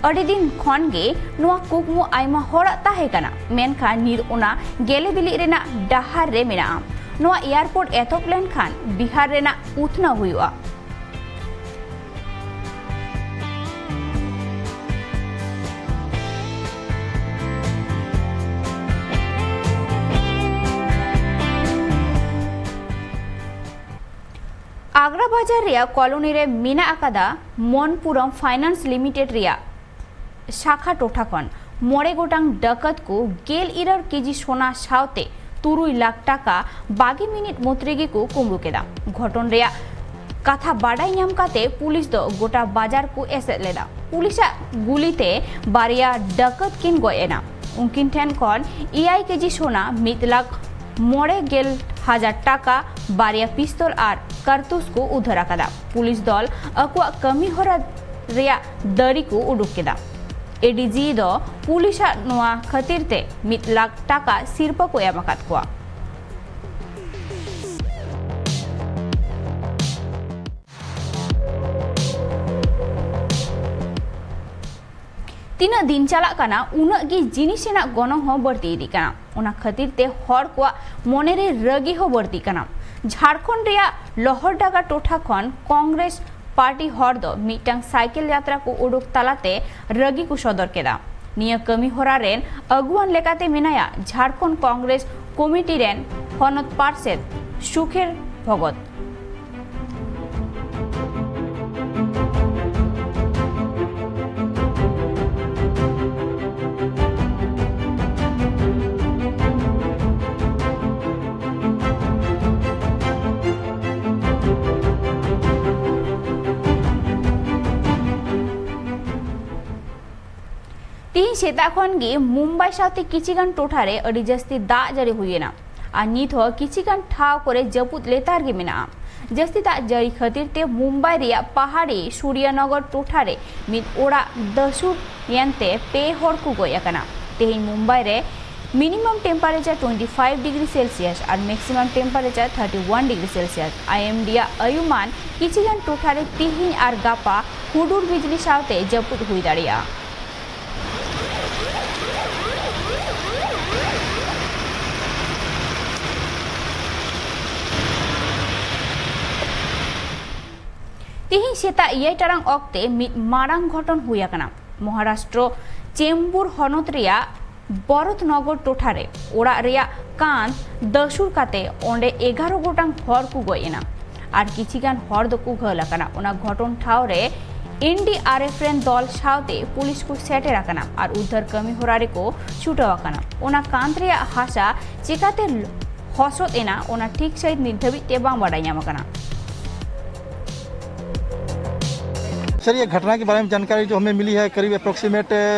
ᱟᱹᱰᱤ ᱫᱤᱱ ᱠᱷᱚᱱ ᱜᱮ ᱱᱚᱣᱟ ᱠᱩᱠᱢᱩ ᱟᱭᱢᱟ ᱦᱚᱲᱟᱜ ᱛᱟᱦᱮᱸ ᱠᱟᱱᱟ, ᱢᱮᱱᱠᱷᱟᱱ ᱱᱤᱛ ᱚᱱᱟ ᱜᱮᱞᱮ ᱵᱤᱞᱤᱜ ᱨᱮᱱᱟᱜ ᱰᱟᱦᱟᱨ ᱨᱮ ᱢᱮᱱᱟᱜᱼᱟ᱾ ᱱᱚᱣᱟ ᱮᱭᱟᱨᱯᱳᱨᱴ ᱮᱛᱚᱦᱚᱵ ᱞᱮᱱᱠᱷᱟᱱ ᱵᱤᱦᱟᱨ ᱨᱮᱱᱟᱜ ᱩᱛᱱᱟᱹᱣ ᱦᱩᱭᱩᱜᱼᱟ᱾ ᱟᱜᱽᱨᱟ ᱵᱟᱡᱟᱨ ᱨᱮᱭᱟᱜ ᱠᱚᱞᱚᱱᱤ ᱨᱮ ᱢᱮᱱᱟᱜ ᱟᱠᱟᱫᱟ ᱢᱚᱱᱯᱩᱨᱚᱢ ᱯᱷᱟᱭᱱᱟᱱᱥ ᱞᱤᱢᱤᱴᱮᱰ ᱨᱮᱭᱟᱜ ᱥᱟᱠᱷᱟ ᱴᱚᱴᱷᱟ ᱠᱷᱚᱱ ᱢᱚᱬᱮ ᱜᱚᱴᱟᱝ ᱰᱟᱠᱟᱛ ᱠᱚ ᱜᱮᱞ ᱤᱨᱟᱹᱞ ᱠᱮᱡᱤ ᱥᱳᱱᱟ ᱥᱟᱶᱛᱮ ᱛᱩᱨᱩᱭ ᱞᱟᱠᱷ ᱴᱟᱠᱟ ᱵᱟᱜᱮ ᱢᱤᱱᱤᱴ ᱢᱩᱫᱽ ᱨᱮᱜᱮ ᱠᱚ ᱠᱩᱢᱵᱽᱲᱩ ᱠᱮᱫᱟ᱾ ᱜᱷᱚᱴᱚᱱ ᱨᱮᱭᱟᱜ ᱠᱟᱛᱷᱟ ᱵᱟᱰᱟᱭ ᱧᱟᱢ ᱠᱟᱛᱮ ᱯᱩᱞᱤᱥ ᱫᱚ ᱜᱚᱴᱟ ᱵᱟᱡᱟᱨ ᱠᱚ ᱮᱥᱮᱫ ᱞᱮᱫᱟ᱾ ᱯᱩᱞᱤᱥᱟᱜ ᱜᱩᱞᱤ ᱛᱮ ᱵᱟᱨᱭᱟ ᱰᱟᱠᱟᱛ ᱠᱤᱱ ᱜᱚᱡ ᱮᱱᱟ᱾ ᱩᱱᱠᱤᱱ ᱴᱷᱮᱱ ᱠᱷᱚᱱ ᱮᱭᱟᱭ ᱠᱮᱡᱤ ᱥᱳᱱᱟ, ᱢᱤᱫ ᱞᱟᱠᱷ ᱢᱚᱬᱮ ᱜᱮᱞ ᱦᱟᱡᱟᱨ ᱴᱟᱠᱟ, ᱵᱟᱨᱭᱟ ᱯᱤᱥᱛᱚᱞ ᱟᱨ ᱠᱟᱨᱛᱩᱥ ᱠᱚ ᱩᱫᱷᱟᱹᱨ ᱟᱠᱟᱫᱟ᱾ ᱯᱩᱞᱤᱥ ᱫᱚᱞ ᱟᱠᱚᱣᱟᱜ ᱠᱟᱹᱢᱤ ᱦᱚᱨᱟ ᱨᱮᱭᱟᱜ ᱫᱟᱲᱤ ᱠᱚ ᱩᱰᱩᱠ ᱠᱮᱫᱟ᱾ ᱮ ᱰᱤ ᱡᱤ ᱫᱚ ᱯᱩᱞᱤᱥᱟᱜ ᱱᱚᱣᱟ ᱠᱷᱟᱹᱛᱤᱨ ᱛᱮ ᱢᱤᱫ ᱞᱟᱠᱷ ᱴᱟᱠᱟ ᱥᱤᱨᱯᱟᱹ ᱠᱚ ᱮᱢ ᱟᱠᱟᱫ ᱠᱚᱣᱟ᱾ ᱛᱤᱱᱟᱹᱜ ᱫᱤᱱ ᱪᱟᱞᱟᱜ ᱠᱟᱱᱟ, ᱩᱱᱟᱹᱜ ᱜᱮ ᱡᱤᱱᱤᱥ ᱨᱮᱱᱟᱜ ᱜᱚᱱᱚᱝ ᱦᱚᱸ ᱵᱟᱹᱲᱛᱤ ᱤᱫᱤᱜ ᱠᱟᱱᱟ᱾ ᱚᱱᱟ ᱠᱷᱟᱹᱛᱤᱨ ᱛᱮ ᱦᱚᱲ ᱠᱚᱣᱟᱜ ᱢᱚᱱᱮ ᱨᱮ ᱨᱟᱹᱜᱤ ᱦᱚᱸ ᱵᱟᱹᱲᱛᱤᱜ ᱠᱟᱱᱟ᱾ ᱡᱷᱟᱲᱠᱷᱚᱸᱰ ᱨᱮᱭᱟᱜ ᱞᱚᱦᱚᱨᱰᱟᱜᱟ ᱴᱚᱴᱷᱟ ᱠᱷᱚᱱ ᱠᱚᱝᱜᱨᱮᱥ ᱯᱟᱨᱴᱤ ᱦᱚᱲ ᱫᱚ ᱢᱤᱫᱴᱟᱝ ᱥᱟᱭᱠᱮᱞ ᱡᱟᱛᱨᱟ ᱠᱚ ᱩᱰᱩᱠ ᱛᱟᱞᱟᱛᱮ ᱨᱟᱹᱜᱤ ᱠᱚ ᱥᱚᱫᱚᱨ ᱠᱮᱫᱟ᱾ ᱱᱤᱭᱟᱹ ᱠᱟᱹᱢᱤ ᱦᱚᱨᱟ ᱨᱮᱱ ᱟᱹᱜᱩᱣᱟᱹᱱ ᱞᱮᱠᱟᱛᱮ ᱢᱮᱱᱟᱭᱟ ᱡᱷᱟᱲᱠᱷᱚᱸᱰ ᱠᱚᱝᱜᱨᱮᱥ ᱠᱚᱢᱤᱴᱤ ᱨᱮᱱ ᱦᱚᱱᱚᱛ ᱯᱟᱨᱥᱮᱛ ᱥᱩᱠᱷᱮᱨ ᱵᱷᱚᱜᱚᱛ᱾ ᱛᱮᱦᱮᱧ ᱥᱮᱛᱟᱜ ᱠᱷᱚᱱ ᱜᱮ ᱢᱩᱢᱵᱟᱭ ᱥᱟᱶᱛᱮ ᱠᱤᱪᱷᱤ ᱜᱟᱱ ᱴᱚᱴᱷᱟ ᱨᱮ ᱟᱹᱰᱤ ᱡᱟᱹᱥᱛᱤ ᱫᱟᱜ ᱡᱟᱹᱲᱤ ᱦᱩᱭ ᱮᱱᱟ ᱟᱨ ᱱᱤᱛ ᱦᱚᱸ ᱠᱤᱪᱷᱤ ᱜᱟᱱ ᱴᱷᱟᱶ ᱠᱚᱨᱮ ᱡᱟᱹᱯᱩᱫ ᱞᱮᱛᱟᱲ ᱜᱮ ᱢᱮᱱᱟᱜᱼᱟ᱾ ᱡᱟᱹᱥᱛᱤ ᱫᱟᱜ ᱡᱟᱹᱲᱤ ᱠᱷᱟᱹᱛᱤᱨ ᱛᱮ ᱢᱩᱢᱵᱟᱭ ᱨᱮᱭᱟᱜ ᱯᱟᱦᱟᱲᱤ ᱥᱩᱨᱭᱟᱱᱚᱜᱚᱨ ᱴᱚᱴᱷᱟ ᱨᱮ ᱢᱤᱫ ᱚᱲᱟᱜ ᱫᱟᱹᱥᱩᱲ ᱮᱱᱛᱮ ᱯᱮ ᱦᱚᱲ ᱠᱚ ᱜᱚᱡ ᱟᱠᱟᱱᱟ᱾ ᱛᱮᱦᱮᱧ ᱢᱩᱢᱵᱟᱭ ᱨᱮ Minimum temperature twenty five degree Celsius ᱟᱨ maximum temperature thirty one degree Celsius᱾ IMD ᱟᱜ ᱟᱹᱭᱩᱢᱟᱹᱱ ᱠᱤᱪᱷᱤ ᱜᱟᱱ ᱴᱚᱴᱷᱟ ᱨᱮ ᱛᱤᱦᱤᱧ ᱟᱨ ᱜᱟᱯᱟ ᱦᱩᱰᱩᱨ ᱵᱤᱡᱽᱞᱤ ᱥᱟᱶᱛᱮ ᱡᱟᱹᱯᱩᱫ ᱦᱩᱭ ᱫᱟᱲᱮᱭᱟᱜᱼᱟ᱾ ᱛᱤᱦᱤᱧ ᱥᱮᱛᱟᱜ ᱮᱭᱟᱭ ᱴᱟᱲᱟᱝ ᱚᱠᱛᱮ ᱢᱤᱫ ᱢᱟᱨᱟᱝ ᱜᱷᱚᱴᱚᱱ ᱦᱩᱭ ᱟᱠᱟᱱᱟ᱾ ᱢᱚᱦᱟᱨᱟᱥᱴᱨᱚ ᱪᱮᱢᱵᱩᱨ ᱦᱚᱱᱚᱛ ᱨᱮᱭᱟᱜ ᱵᱚᱨᱚᱛᱱᱚᱜᱚᱨ ᱴᱚᱴᱷᱟ ᱨᱮ ᱚᱲᱟᱜ ᱨᱮᱭᱟᱜ ᱠᱟᱸᱛ ᱫᱟᱹᱥᱩᱲ ᱠᱟᱛᱮ ᱚᱸᱰᱮ ᱮᱜᱟᱨᱚ ᱜᱚᱴᱟᱝ ᱦᱚᱲ ᱠᱚ ᱜᱚᱡ ᱮᱱᱟ ᱟᱨ ᱠᱤᱪᱷᱤ ᱜᱟᱱ ᱦᱚᱲ ᱫᱚᱠᱚ ᱜᱷᱟᱹᱞ ᱟᱠᱟᱱᱟ᱾ ᱚᱱᱟ ᱜᱷᱚᱴᱚᱱ ᱴᱷᱟᱶ ᱨᱮ NDRF ᱨᱮᱱ ᱫᱚᱞ ᱥᱟᱶᱛᱮ ᱯᱩᱞᱤᱥ ᱠᱚ ᱥᱮᱴᱮᱨ ᱟᱠᱟᱱᱟ ᱟᱨ ᱩᱫᱽᱫᱷᱟᱹᱨ ᱠᱟᱹᱢᱤ ᱦᱚᱨᱟ ᱨᱮᱠᱚ ᱪᱷᱩᱴᱟᱹᱣ ᱟᱠᱟᱱᱟ᱾ ᱚᱱᱟ ᱠᱟᱸᱛ ᱨᱮᱭᱟᱜ ᱦᱟᱥᱟ ᱪᱤᱠᱟᱛᱮ ᱦᱚᱥᱚᱫ ᱮᱱᱟ, ᱚᱱᱟ ᱴᱷᱤᱠ ᱥᱟᱹᱦᱤᱡ ᱱᱤᱛ ᱫᱷᱟᱹᱵᱤᱡ ᱛᱮ ᱵᱟᱝ ᱵᱟᱰᱟᱭ ᱧᱟᱢ ᱟᱠᱟᱱᱟ᱾ सर, ये घटना के बारे में जानकारी जो हमें मिली है, करीब अप्रोक्सीमेट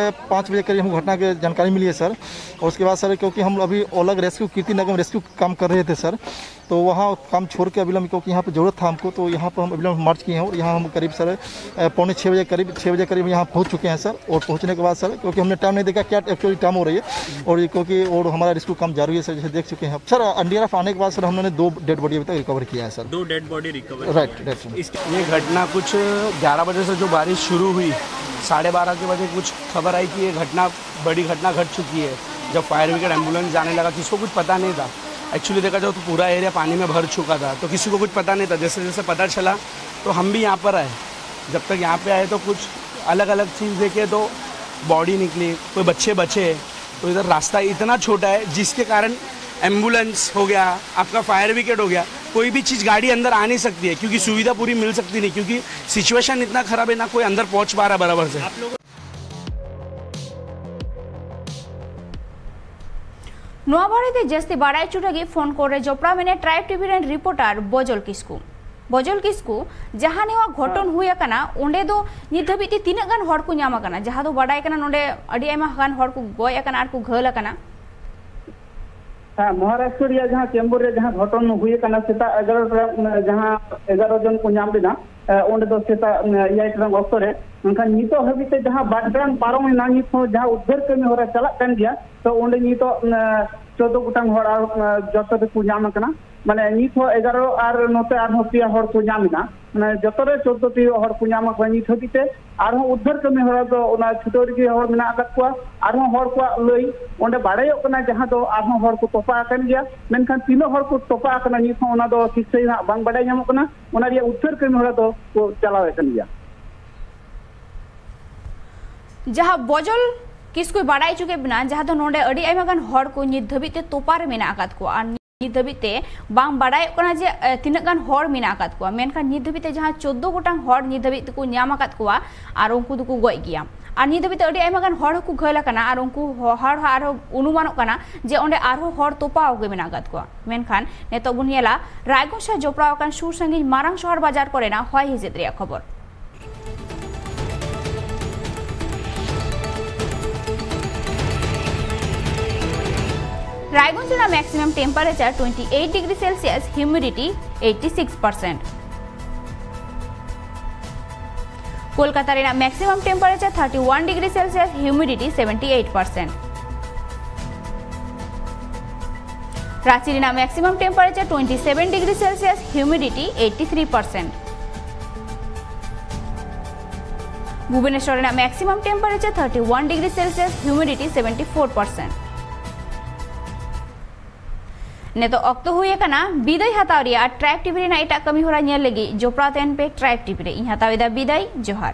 पाँच बजे करीब हमको घटना की जानकारी मिली है सर। और उसके बाद सर, क्योंकि हम अभी अलग रेस्क्यू, कीर्ति नगर में रेस्क्यू काम कर रहे थे सर, तो वहाँ काम छोड़ के अभी हम, क्योंकि यहाँ पे ज़रूरत था हमको, तो यहाँ पर हम अभी हम मार्च किए हैं और यहाँ हम करीब सर अ, पौने छः बजे करीब, छः बजे करीब यहाँ पहुँच चुके हैं सर। और पहुँचने के बाद सर, क्योंकि हमने टाइम नहीं देखा क्या एक्चुअली टाइम हो रही है, और ये क्योंकि और हमारा रेस्क्यू काम जारी है सर, जैसे देख चुके हैं आप सर। एनडीआरएफ आने के बाद सर हमने दो डेड बॉडी अभी तक रिकवर किया है सर। दो dead body recover right, right sir. ये घटना कुछ ग्यारह बजे से जो बारिश शुरू हुई, साढ़े बारह के बजे कुछ खबर आई कि ये घटना, बड़ी घटना घट चुकी है। जब फायर ब्रिगेड एम्बुलेंस जाने लगा, किसको कुछ पता नहीं था। एक्चुअली देखा जाओ तो पूरा एरिया पानी में भर चुका था, तो किसी को कुछ पता नहीं था। जैसे जैसे पता चला तो हम भी यहाँ पर आए। जब तक यहाँ पे आए तो कुछ अलग अलग चीज़ देखे, तो बॉडी निकली, कोई बच्चे बचे। तो इधर रास्ता इतना छोटा है जिसके कारण एम्बुलेंस हो गया, आपका फायर ब्रिगेड हो गया, कोई भी चीज़, गाड़ी अंदर आ नहीं सकती है क्योंकि सुविधा पूरी मिल सकती नहीं, क्योंकि सिचुएशन इतना ख़राब है, ना कोई अंदर पहुँच पा रहा बराबर से। ᱱᱚᱣᱟ ᱵᱟᱨᱮᱛᱮ ᱡᱟᱹᱥᱛᱤ ᱵᱟᱲᱟᱭ ᱦᱚᱪᱚ ᱞᱟᱹᱜᱤᱫ ᱯᱷᱳᱱ ᱠᱚᱞ ᱨᱮ ᱡᱚᱯᱲᱟᱣ ᱢᱮᱱᱟᱭᱟ ᱴᱨᱟᱭᱤᱵᱽ ᱴᱤᱵᱷᱤ ᱨᱮᱱ ᱨᱤᱯᱳᱨᱴᱟᱨ ᱵᱚᱡᱚᱞ ᱠᱤᱥᱠᱩ᱾ ᱵᱚᱡᱚᱞ ᱠᱤᱥᱠᱩ, ᱡᱟᱦᱟᱸ ᱱᱚᱣᱟ ᱜᱷᱚᱴᱚᱱ ᱦᱩᱭ ᱟᱠᱟᱱᱟ, ᱚᱸᱰᱮ ᱫᱚ ᱱᱤᱛ ᱫᱷᱟᱹᱵᱤᱡ ᱛᱮ ᱛᱤᱱᱟᱹᱜ ᱜᱟᱱ ᱦᱚᱲ ᱠᱚ ᱧᱟᱢ ᱟᱠᱟᱱᱟ? ᱡᱟᱦᱟᱸ ᱫᱚ ᱵᱟᱰᱟᱭ ᱠᱟᱱᱟ, ᱱᱚᱰᱮ ᱟᱹᱰᱤ ᱟᱭᱢᱟ ᱜᱟᱱ ᱦᱚᱲ ᱠᱚ ᱜᱚᱡ ᱟᱠᱟᱱᱟ ᱟᱨ ᱠᱚ ᱜᱷᱟᱹᱞ ᱟᱠᱟᱱᱟ᱾ ᱦᱮᱸ, ᱢᱚᱦᱟᱨᱟᱥᱴᱨᱚ ᱨᱮᱭᱟᱜ ᱡᱟᱦᱟᱸ ᱪᱮᱢᱵᱩᱨ ᱨᱮ ᱡᱟᱦᱟᱸ ᱜᱷᱚᱴᱚᱱ ᱦᱩᱭ ᱟᱠᱟᱱᱟ ᱥᱮᱛᱟᱜ ᱮᱜᱟᱨᱚ ᱴᱟ ᱨᱮ, ᱡᱟᱦᱟᱸ ᱮᱜᱟᱨᱚ ᱡᱚᱱ ᱠᱚ ᱧᱟᱢ ᱞᱮᱱᱟ, ᱚᱸᱰᱮ ᱫᱚ ᱥᱮᱛᱟᱜ ᱮᱭᱟᱭ ᱴᱟᱲᱟᱝ ᱚᱠᱛᱚ ᱨᱮ᱾ ᱢᱮᱱᱠᱷᱟᱱ ᱱᱤᱛᱚᱜ ᱦᱟᱹᱵᱤᱡ ᱛᱮ ᱡᱟᱦᱟᱸ ᱵᱟᱨ ᱴᱟᱲᱟᱝ ᱯᱟᱨᱚᱢ ᱮᱱᱟ, ᱱᱤᱛ ᱦᱚᱸ ᱡᱟᱦᱟᱸ ᱩᱫᱽᱫᱷᱟᱹᱨ ᱠᱟᱹᱢᱤ ᱦᱚᱨᱟ ᱪᱟᱞᱟᱜ ᱠᱟᱱ ᱜᱮᱭᱟ᱾ ᱛᱚ ᱚᱸᱰᱮ ᱱᱤᱛᱚᱜ ᱪᱳᱫᱽᱫᱳ ᱜᱚᱴᱟᱝ ᱦᱚᱲ ᱟᱨ ᱡᱚᱛᱚ ᱛᱮᱠᱚ ᱧᱟᱢ ᱟᱠᱟᱱᱟ᱾ ᱢᱟᱱᱮ ᱱᱤᱛ ᱦᱚᱸ ᱮᱜᱟᱨᱚ ᱟᱨ ᱱᱚᱛᱮ ᱟᱨᱦᱚᱸ ᱯᱮᱭᱟ ᱦᱚᱲ ᱠᱚ ᱧᱟᱢ ᱮᱱᱟ᱾ ᱢᱟᱱᱮ ᱡᱚᱛᱚ ᱨᱮ ᱪᱳᱫᱽᱫᱳ ᱴᱤ ᱦᱚᱲ ᱠᱚ ᱧᱟᱢ ᱟᱠᱟᱫ ᱠᱚᱣᱟ ᱱᱤᱛ ᱦᱟᱹᱵᱤᱡ ᱛᱮ᱾ ᱟᱨᱦᱚᱸ ᱩᱫᱽᱫᱷᱟᱹᱨ ᱠᱟᱹᱢᱤ ᱦᱚᱨᱟ ᱫᱚ ᱚᱱᱟ ᱪᱷᱩᱴᱟᱹᱣ ᱨᱮᱜᱮ ᱦᱚᱲ ᱢᱮᱱᱟᱜ ᱟᱠᱟᱫ ᱠᱚᱣᱟ᱾ ᱟᱨᱦᱚᱸ ᱦᱚᱲ ᱠᱚᱣᱟᱜ ᱞᱟᱹᱭ ᱚᱸᱰᱮ ᱵᱟᱲᱟᱭᱚᱜ ᱠᱟᱱᱟ, ᱡᱟᱦᱟᱸ ᱫᱚ ᱟᱨᱦᱚᱸ ᱦᱚᱲ ᱠᱚ ᱛᱚᱯᱟ ᱟᱠᱟᱱ ᱜᱮᱭᱟ᱾ ᱢᱮᱱᱠᱷᱟᱱ ᱛᱤᱱᱟᱹᱜ ᱦᱚᱲ ᱠᱚ ᱛᱚᱯᱟ ᱟᱠᱟᱱᱟ, ᱱᱤᱛ ᱦᱚᱸ ᱚᱱᱟ ᱫᱚ ᱴᱷᱤᱠ ᱥᱟᱺᱦᱤᱡ ᱦᱟᱸᱜ ᱵᱟᱝ ᱵᱟᱰᱟᱭ ᱧᱟᱢᱚᱜ ᱠᱟᱱᱟ᱾ ᱚᱱᱟ ᱨᱮᱭᱟᱜ ᱩᱫᱽᱫᱷᱟᱹᱨ ᱠᱟᱹᱢᱤ ᱦᱚᱨᱟ ᱫᱚ ᱠᱚ ᱪᱟᱞᱟᱣᱮᱫ ᱠᱟᱱ ᱜᱮᱭᱟ᱾ ᱡᱟᱦᱟᱸ ᱵᱚᱡᱚᱞ ᱠᱤᱥᱠᱩᱭ ᱵᱟᱰᱟᱭ ᱦᱚᱪᱚ ᱠᱮᱫ ᱵᱚᱱᱟ, ᱡᱟᱦᱟᱸ ᱫᱚ ᱱᱚᱰᱮ ᱟᱹᱰᱤ ᱟᱭᱢᱟ ᱜᱟᱱ ᱦᱚᱲ ᱠᱚ ᱱᱤᱛ ᱫᱷᱟᱹᱵᱤᱡ ᱛᱮ ᱛᱚᱯᱟ ᱨᱮ ᱢᱮᱱᱟᱜ ᱟᱠᱟᱫ ᱠᱚᱣᱟ᱾ ᱟᱨ ᱱᱤᱛ ᱫᱷᱟᱹᱵᱤᱡ ᱛᱮ ᱵᱟᱝ ᱵᱟᱰᱟᱭᱚᱜ ᱠᱟᱱᱟ ᱡᱮ ᱮ, ᱛᱤᱱᱟᱹᱜ ᱜᱟᱱ ᱦᱚᱲ ᱢᱮᱱᱟᱜ ᱟᱠᱟᱫ ᱠᱚᱣᱟ᱾ ᱢᱮᱱᱠᱷᱟᱱ ᱱᱤᱛ ᱫᱷᱟᱹᱵᱤᱡ ᱛᱮ ᱡᱟᱦᱟᱸ ᱪᱳᱫᱽᱫᱳ ᱜᱚᱴᱟᱝ ᱦᱚᱲ ᱱᱤᱛ ᱫᱷᱟᱹᱵᱤᱡ ᱛᱮᱠᱚ ᱧᱟᱢ ᱟᱠᱟᱫ ᱠᱚᱣᱟ ᱟᱨ ᱩᱱᱠᱩ ᱫᱚᱠᱚ ᱜᱚᱡ ᱜᱮᱭᱟ᱾ ᱟᱨ ᱱᱤᱛ ᱫᱷᱟᱹᱵᱤᱡ ᱛᱮ ᱟᱹᱰᱤ ᱟᱭᱢᱟ ᱜᱟᱱ ᱦᱚᱲ ᱦᱚᱸᱠᱚ ᱜᱷᱟᱹᱞ ᱟᱠᱟᱱᱟ ᱟᱨ ᱩᱱᱠᱩ ᱦᱚ-, ᱦᱚᱲ ᱦᱚᱸ ᱟᱨᱦᱚᱸ ᱚᱱᱩᱢᱟᱱᱚᱜ ᱠᱟᱱᱟ ᱡᱮ ᱚᱸᱰᱮ ᱟᱨᱦᱚᱸ ᱦᱚᱲ ᱛᱚᱯᱟᱣ ᱜᱮ ᱢᱮᱱᱟᱜ ᱟᱠᱟᱫ ᱠᱚᱣᱟ᱾ ᱢᱮᱱᱠᱷᱟᱱ ᱱᱤᱛᱚᱜ ᱵᱚᱱ ᱧᱮᱞᱟ ᱨᱟᱭᱜᱚᱸᱡᱽ ᱥᱟᱶ ᱡᱚᱯᱲᱟᱣ ᱟᱠᱟᱱ ᱥᱩᱨ ᱥᱟᱺᱜᱤᱧ ᱢᱟᱨᱟᱝ ᱥᱚᱦᱚᱨ ᱵᱟᱡᱟᱨ ᱠᱚᱨᱮᱱᱟᱜ ᱦᱚᱭ ᱦᱤᱸᱥᱤᱫ ᱨᱮᱭᱟᱜ ᱠᱷᱚᱵᱚᱨ᱾ ᱨᱟᱭᱜᱚᱸᱡᱽ ᱨᱮᱱᱟᱜ maximum temperature twenty eight degree Celsius, humidity eighty six percent. Kolkata ᱨᱮᱱᱟᱜ maximum temperature thirty one degree Celsius, humidity seventy eight percent. Ranchi ᱨᱮᱱᱟᱜ maximum temperature twenty seven degree Celsius, humidity eighty three percent. Bhubaneswar ᱨᱮᱱᱟᱜ maximum temperature thirty one degree Celsius, humidity seventy four percent. ᱱᱤᱛᱚᱜ ᱚᱠᱛᱚ ᱦᱩᱭ ᱟᱠᱟᱱᱟ ᱵᱤᱫᱟᱹᱭ ᱦᱟᱛᱟᱣ ᱨᱮᱭᱟᱜ᱾ ᱟᱨ Tribe TV ᱨᱮᱱᱟᱜ ᱮᱴᱟᱜ ᱠᱟᱹᱢᱤ ᱦᱚᱨᱟ ᱧᱮᱞ ᱞᱟᱹᱜᱤᱫ ᱡᱚᱯᱲᱟᱣ ᱛᱟᱦᱮᱱ ᱯᱮ Tribe TV ᱨᱮ᱾ ᱤᱧ ᱦᱟᱛᱟᱣ ᱮᱫᱟ ᱵᱤᱫᱟᱹᱭ᱾ ᱡᱚᱦᱟᱨ᱾